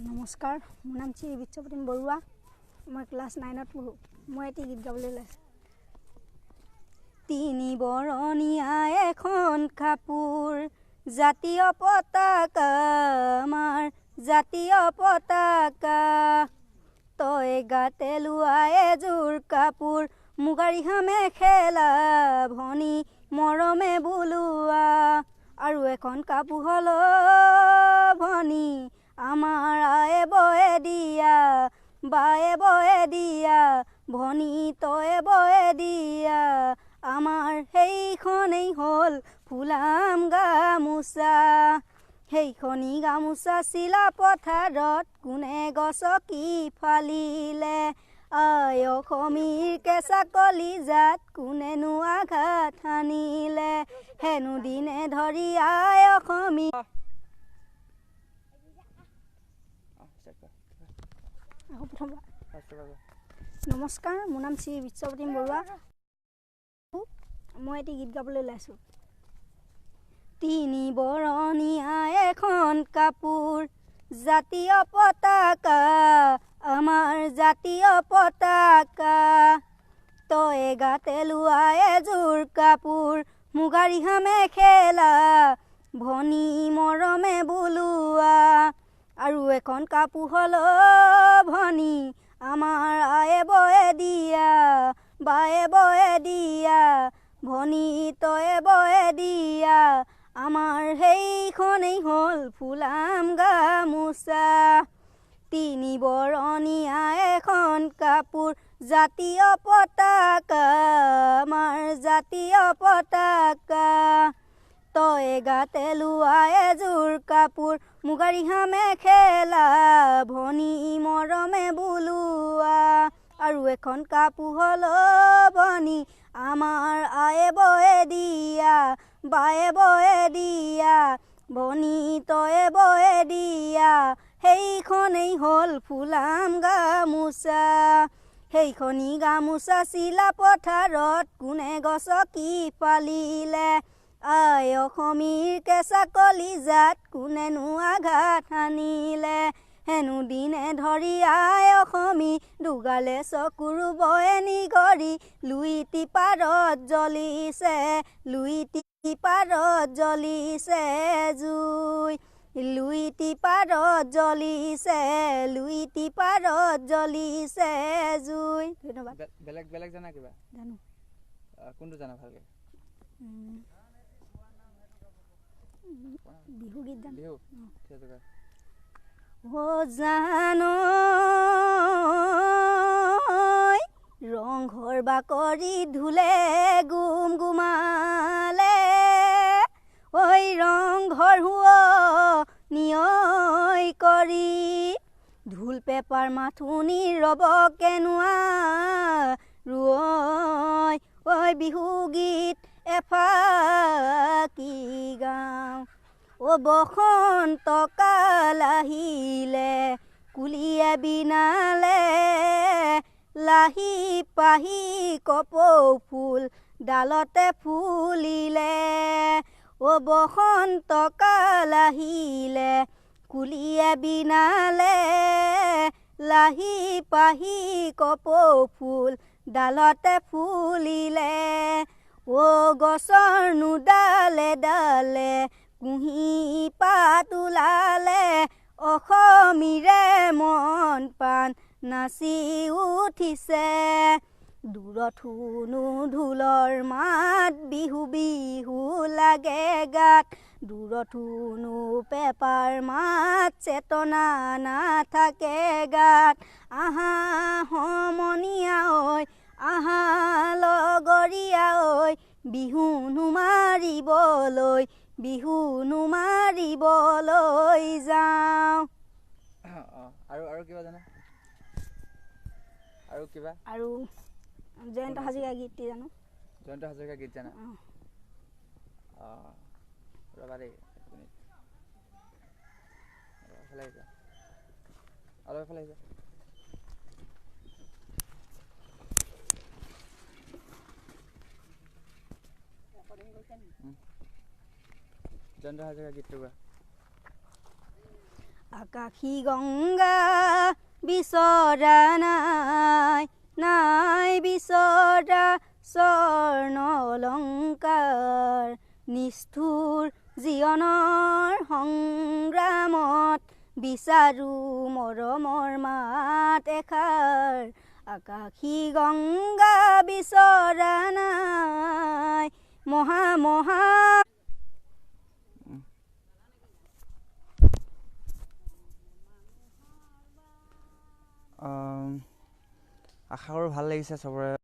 নমস্কাৰ, মোৰ নাম শ্ৰী বিশ্বপ্ৰতিম বৰুৱা, মই ক্লাছ 9ত পঢ়োঁ। মই এটি গীত গাবলৈ ওলাইছোঁ। তিনি বৰণীয়া এখন কাপোৰ, জাতীয় পতাকা আমাৰ জাতীয় পতাকা। তই গাতে লোৱা এযোৰ কাপোৰ, মুগাৰী মেখেলা ভনী মৰমে বোলোৱা। আৰু এখন কাপোৰ হ'ল ভনী আমাৰ আয়ে বয়ে দিয়া, বায়ে বয়ে দিয়া, ভনী তয়ে বয়ে দিয়া। আমাৰ সেইখনেই হ'ল ফুলাম গামোচা। সেইখনি গামোচা চিলা পথাৰত কোনে গছকি ফালিলে? আই অসমীৰ কেঁচা কলিজাত কোনেনো আঘাত হানিলে? হেনো দিনে ধৰি আই অসমী। নমস্কাৰ, মোৰ নাম শ্ৰী বিশ্বপ্ৰতিম বৰুৱা, মই এটি গীত গাবলৈ ওলাইছোঁ। তিনি বৰণীয়া এখন কাপোৰ, জাতীয় পতাকা আমাৰ জাতীয় পতাকা। তই গাতে লোৱা এযোৰ কাপোৰ, মুগাৰী মেখেলা ভনী মৰমে বোলোৱা। আৰু এখন কাপোৰ হ'ল ভনী আমাৰ আয়ে বয়ে দিয়া, বায়ে বয়ে দিয়া, ভনী তয়ে বয়ে দিয়া। আমাৰ সেইখনেই হ'ল ফুলাম গামোচা। তিনি বৰণীয়া এখন কাপোৰ, জাতীয় পতাকা আমাৰ জাতীয় পতাকা। তই গাতে লোৱা এযোৰ কাপোৰ, মুগাৰী মেখেলা ভনী মৰমে বোলোৱা। আৰু এখন কাপোৰ হ'ল ভনী আমাৰ আয়ে বয়ে দিয়া, বায়ে বয়ে দিয়া, ভনী তয়ে বয়ে দিয়া। সেইখনেই হ'ল ফুলাম গামোচা। সেইখনি গামোচা চিলা পথাৰত কোনে গছকি ফালিলে? আই অসমীৰ কেঁচা কলিজাত কোনেনো আঘাত হানিলে? হেনো দিনে ধৰি আই অসমী দুগালে চকুৰ বয়ে নিগৰি, লুইতি পাৰত জ্বলিছে, লুইতি পাৰত জ্বলিছে জুই, লুইতি পাৰত জ্বলিছে, লুইতি পাৰত জ্বলিছে জুই। ধন্যবাদ। বেলেগ বেলেগ জানা কিবা? জানো। কোনটো জানা ভালকে? বিহু গীত জানো। বিহু? ঠিক আছে। ও জানো ৰংঘৰ বাকৰি ঢোলে গুম গুমালে, ঐ ৰংঘৰ নিয়ই কৰি, ঢোল পেপাৰ মাথুনি ৰব কেনুৱা ৰুঐ, ঐ বিহু গীত এফাকি গাওঁ। অ বসন্ত কাল আহিলে কুলিয়ে বিনালে, লাহি পাহি কপৌ ফুল ডালতে ফুলিলে। অ বসন্ত কাল আহিলে কুলিয়ে বিনালে, লাহি পাহি কপৌ ফুল ডালতে ফুলিলে। অ গছৰ নো ডালে ডালে কুঁহি পাত ওলালে, অসমীৰে মন প্ৰাণ নাচি উঠিছে। দূৰত শুনো ঢোলৰ মাত, বিহু বিহু লাগে গাত। দূৰত শুনো পেপাৰ মাত, চেতনা নাথাকে গাত। আহা সমনীয়া ঐ, আহা লগৰীয়া ঐ, বিহু নোমাৰিবলৈ, বিহু নোমাৰিবলৈ যাওঁ। আৰু আৰু কিবা জানা? আৰু কিবা? আৰু জয়ন্ত হাজৰিকা গীতটি জানো। জয়ন্ত হাজৰিকা গীত জানা? অঁ, ৰ'বা দেই, এক মিনিট। অলপ এফালে আহিছা, অলপ এফালে আহিছা। জয়ন্ত হাজৰিকা গীতটো গোৱা। আকাশী গংগা বিচৰা নাই, নাই বিচৰা স্বৰ্ণ অলংকাৰ, নিষ্ঠুৰ জীৱনৰ সংগ্ৰামত বিচাৰো মৰমৰ মাত এষাৰ। আকাশী গংগা বিচৰা নাই, মহা মহা আশা কৰোঁ ভাল লাগিছে চবৰে।